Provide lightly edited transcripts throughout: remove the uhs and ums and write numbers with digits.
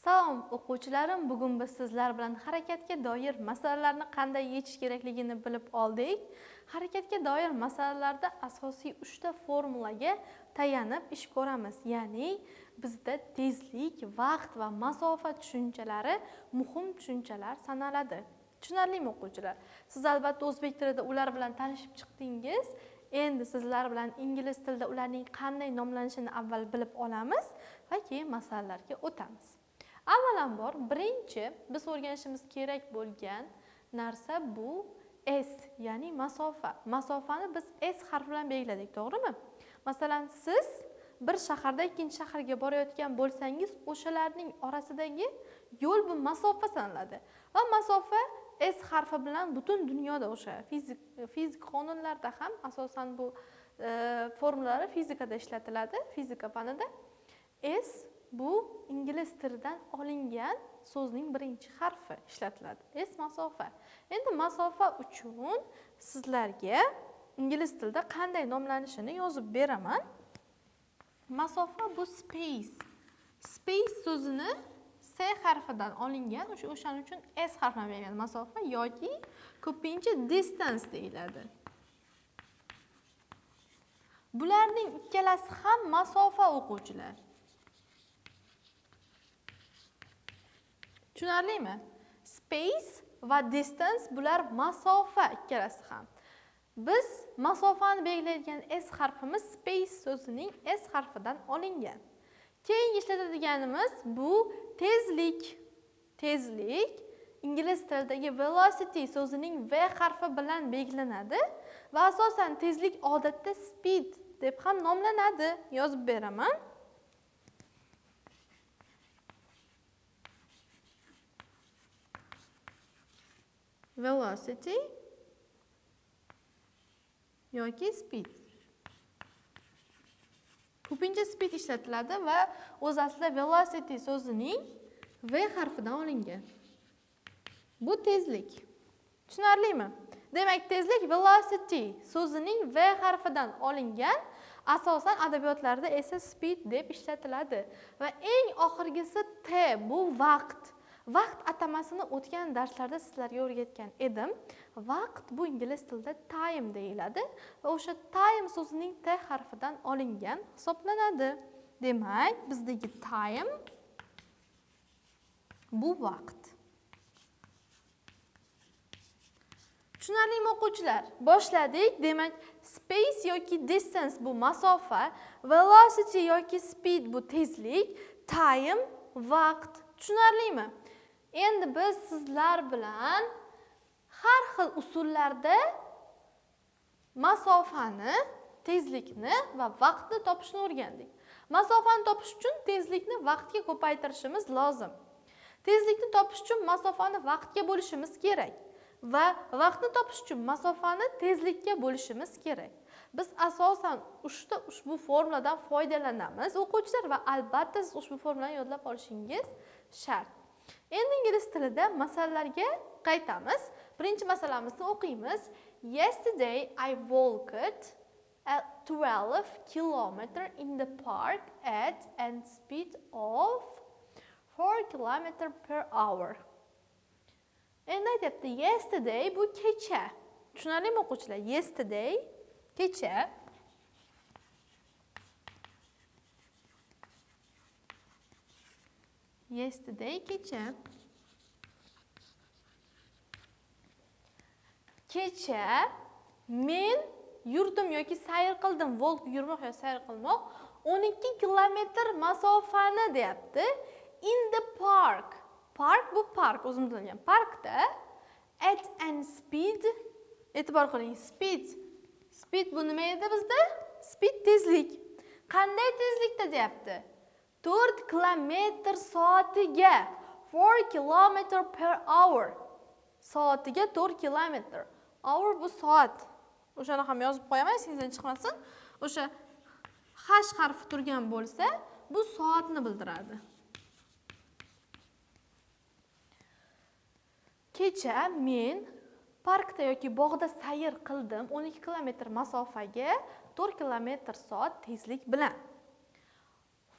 Salom o'quvchilarim, bugun biz sizlar bilan harakatga doir masalalarni qanday yechish kerakligini bilib oldik. Harakatga doir masalalarda asosiy 3 ta formulaga tayanib ish ko'ramiz. Ya'ni bizda tezlik, vaqt va masofa tushunchalari muhim tushunchalar sanaladi. Tushunarlimi o'quvchilar? Siz albatta o'zbek tilida ular bilan tanishib chiqdingiz. Endi sizlar bilan ingliz tilida ularning qanday nomlanishini avval bilib olamiz va keyin masalalarga o'tamiz. Avvalambor birinchi biz o'rganishimiz kerak bo'lgan narsa bu S, ya'ni masofa. Masofani biz S harfi bilan belgiladik, to'g'rimi? Masalan, siz bir shaharda ikkinchi shaharga borayotgan bo'lsangiz, o'shalarning orasidagi yo'l bu masofa sanaladi. Va masofa S harfi bilan butun dunyoda o'sha fizik qonunlarda ham asosan bu formulalar fizikada ishlatiladi, fizika fanida. S bu ingliz tilidan olingan so'zning birinchi harfi ishlatiladi. S masofa. Endi masofa uchun sizlarga ingliz tilida qanday nomlanishini yozib beraman. Masofa bu space. Space so'zini S harfidan olingan, o'shaning uchun S harfini berilgan masofa yoki ko'pincha distance deyiladi. Bularning ikkalasi ham masofa o'quvchilar. Tushunarlimi? Space va distance bular masofa ikkalasi ham. Biz masofani belgilaydigan S harfimiz space so'zining S harfidan olingan. Keyingi ishlatadiganimiz bu tezlik. Tezlik ingliz tilidagi velocity so'zining V harfi bilan belgilanadi va asosan tezlik odatda speed deb ham nomlanadi. Yozib beraman. Velocity yoki speed. Ko'pincha speed ishlatiladi va o'z aslida velocity so'zining V harfidan olingan. Bu tezlik. Tushunarlimi? Demak, tezlik velocity so'zining V harfidan olingan, asosan adabiyotlarda esa speed deb ishlatiladi. Va eng oxirgisi T, bu vaqt. Vaqt atamasini o'tgan darslarda sizlarga o'rgatgan edim. Vaqt bu ingliz tilida time deyiladi va o'sha time so'zining T harfidan olingan hisoblanadi. Demak, bizdagi time bu vaqt. Tushunarlimi o'quvchilar? Boshladik. Demak, space yoki distance bu masofa, velocity yoki speed bu tezlik, time vaqt. Tushunarlimi? Endi biz sizlar bilan har xil usullarda masofani, tezlikni va vaqtni topishni o'rgandik. Masofani topish uchun tezlikni vaqtga ko'paytirishimiz lozim. Tezlikni topish uchun masofani vaqtga bo'lishimiz kerak va vaqtni topish uchun masofani tezlikka bo'lishimiz kerak. Biz asosan 3ta ushbu formuladan foydalanamiz o'quvchilar va albatta siz ushbu formulani yodlab olishingiz shart. Endi ingliz tilida masalalarga qaytamiz. Birinchi masalamizni o'qiymiz. Yesterday I walked 12 kilometers in the park at a speed of 4 km per hour. Endi aytyapti, yesterday bu kecha. Tushunarlimi o'quvchilar? Yesterday kecha. Yesterday kecha. Kecha men yurdim yoki sayr qildim. Walk yurmoq yoki sayr qilmoq 12 kilometr masofani deyapti. In the park. Park bu park, o'zimiz bilgan parkda at an speed, e'tibor qiling, speed. Speed bu nima edi bizda? Speed tezlik. Qanday tezlikda deyapti? 4 kilometr soatiga. 4 kilometr per hour. Soatiga 4 kilometr. Hour bu soat. O'shani ham yozib qo'yaman, esingizdan chiqmasin. O'sha H harfi turgan bo'lsa, bu soatni bildiradi. Kecha men parkda yoki bog'da sayr qildim 12 kilometr masofaga 4 kilometr soat tezlik bilan.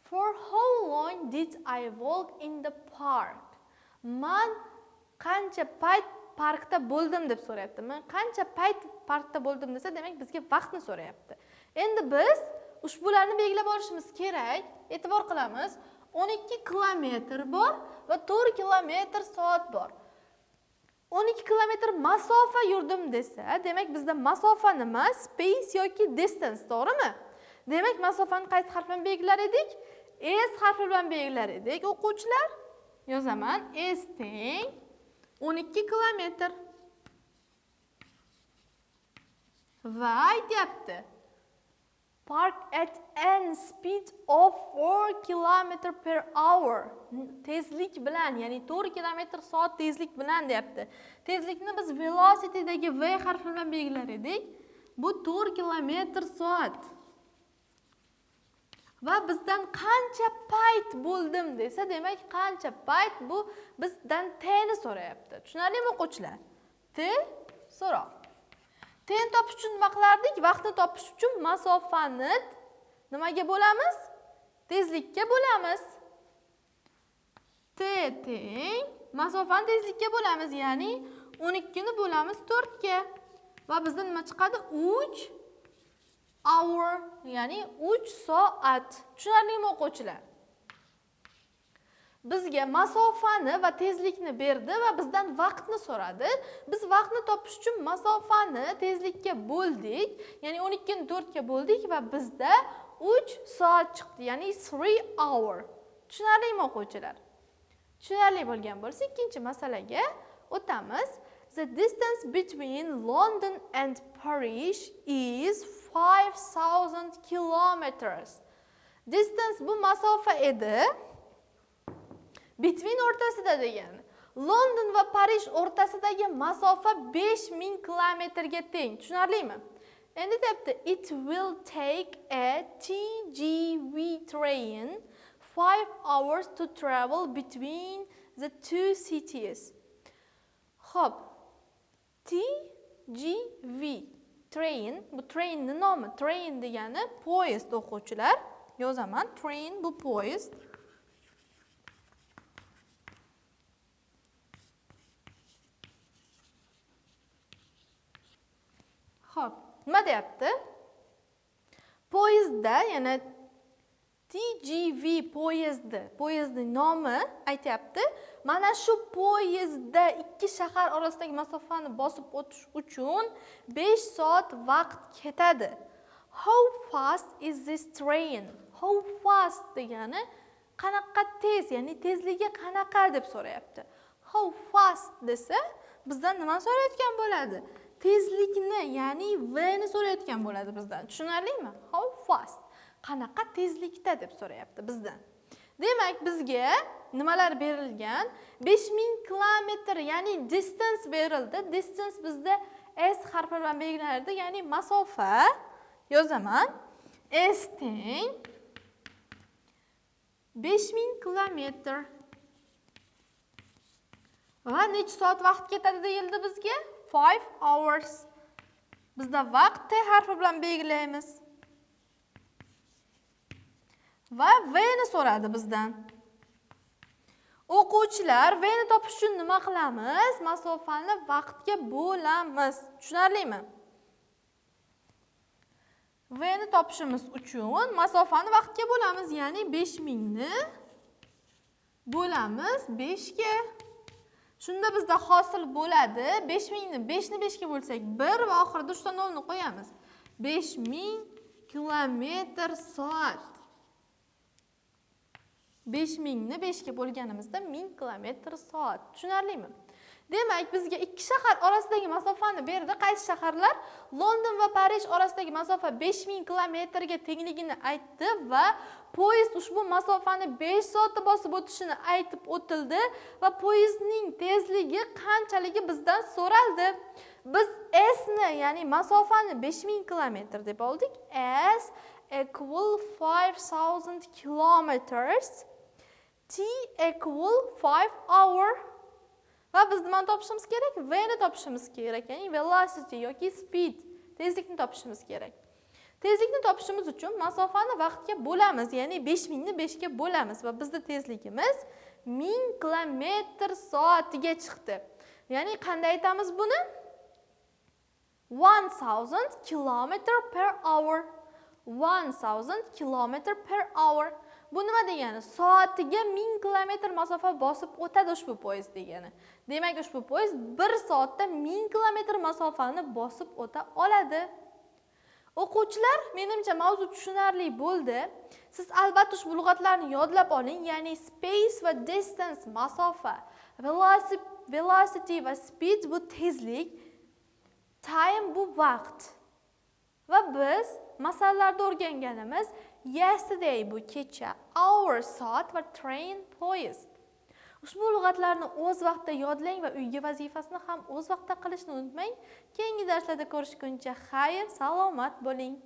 For how long did I walk in the park? Man qancha payt parkda bo'ldim deb so'rayapti. Men qancha payt parkda bo'ldim desa, demak bizga vaqtni so'rayapti. Endi biz ushbularni belgilab olishimiz kerak. E'tibor qilamiz. 12 kilometr bor va 4 kilometr soat bor. 12 kilometr masofa yurdim desa, demak bizda masofa nima? Space yoki distance, to'g'rimi? Demak, masofani qaysi harf bilan belgilar edik? S harfi bilan belgilar edik, o'quvchilar. Yozaman, S teng 12 kilometr. Va aytyapti. Park at an speed of 4 km per hour. Tezlik bilan, ya'ni 4 km soat tezlik bilan deyapti. Tezlikni biz velocitydagi V harfi bilan belgilar edik. Bu 4 km soat. Va bizdan qancha payt bo'ldim desa, demak qancha payt, bu bizdan T ni so'rayapti. Tushunarlimi o'quvchilar? T so'roq. T ni topish uchun nima qilardik? Vaqtni topish uchun masofani nimaga bo'lamiz? Tezlikka bo'lamiz. T teng masofani tezlikka bo'lamiz, ya'ni 12 ni bo'lamiz 4 ga. Va bizda nima chiqadi? 3 hour, ya'ni 3 soat. Tushunarlimi o'quvchilar? Bizga masofani va tezlikni berdi va bizdan vaqtni so'radi. Biz vaqtni topish uchun masofani tezlikka bo'ldik, ya'ni 12 ni 4 ga bo'ldik va bizda 3 soat chiqdi, ya'ni 3 hour. Tushunarlimi o'quvchilar? Tushunarli bo'lgan bo'lsa, ikkinchi masalaga o'tamiz. The distance between London and Paris is 5000 kilometers. Distance bu masofa edi. Between o'rtasida degani. London va Parij o'rtasidagi masofa 5000 kilometrga teng. Tushunarlimi? Endi deyapti, it will take a TGV train 5 hours to travel between the two cities. Xo'p, TGV train, bu trainning nomi. Train degani poyezd o'quvchilar. Yozaman, train bu poyezd. Xo'p, nima deyapti? Poyezdda, ya'ni TGV poyezdi, poyezdning nomi aytyapti. Mana shu poyezdda ikki shahar orasidagi masofani bosib o'tish uchun 5 soat vaqt ketadi. How fast is this train? How fast degani qanaqa tez, ya'ni tezligi qanaqa deb so'rayapti. How fast desa bizdan nima so'rayotgan bo'ladi? Tezlikni, ya'ni V ni so'rayotgan bo'ladi bizdan. Tushunarlimi? How fast? Qanaqa tezlikda deb so'rayapti bizdan. Demak, bizga nimalar berilgan? 5000 kilometr, ya'ni distance berildi. Distance bizda S harfi bilan belgilanadi, ya'ni masofa. Yozaman. S teng 5000 kilometr. Va necha soat vaqt ketadi deyildi bizga? 5 hours. Bizda vaqt T harfi bilan belgilaymiz. Va V ni so'radi bizdan. O'quvchilar, V ni topish uchun nima qilamiz? Masofani vaqtga bo'lamiz. Tushunarlimi? V ni topishimiz uchun masofani vaqtga bo'lamiz, ya'ni 5000 ni bo'lamiz 5 ga. Shunda bizda hosil bo'ladi 5000 ni 5 ni 5 ga bo'lsak 1 va oxirida 3 ta 0 ni qo'yamiz. 5000 kilometr soat. 5000 ni 5 ga bo'lganimizda 1000 kilometr soat. Tushunarlimi? Demak, bizga ikki shahar orasidagi masofani berdi. Qaysi shaharlar? London va Parij orasidagi masofa 5000 kilometrga tengligini aytdi va poyezd ushbu masofani 5 soatda bosib o'tishini aytib o'tildi va poyezdning tezligi qanchaligi bizdan so'raldi. Biz S ni, ya'ni masofani 5000 kilometr deb oldik. S equal 5000 kilometers, T equal 5 hour. Va biz nimani topishimiz kerak? V ni topishimiz kerak, ya'ni velocity yoki speed, tezlikni topishimiz kerak. Tezlikni topishimiz uchun masofani vaqtga bo'lamiz, ya'ni 5000 ni 5 ga bo'lamiz va bizda tezligimiz 1000 kilometr soatiga chiqdi. Ya'ni qanday aytamiz buni? 1000 kilometer per hour. 1000 kilometer per hour. Bu nima degani? Soatiga 1000 kilometr masofa bosib o'tadi ushbu poyezd degani. Demak, ushbu poyezd 1 soatda 1000 kilometr masofani bosib o'ta oladi. O'quvchilar, menimcha, mavzu tushunarli bo'ldi. Siz albatta ushbu lug'atlarni yodlab oling, ya'ni space va distance masofa, velocity va speed bu tezlik, time bu vaqt. Va biz masalalarda o'rganganimiz yesterday bu kecha, hour soat va train poyezd. Ushbu lug'atlarni o'z vaqtida yodlang va uyga vazifasini ham o'z vaqtida qilishni unutmang. Keyingi darslarda ko'rishguncha xayr, salomat bo'ling.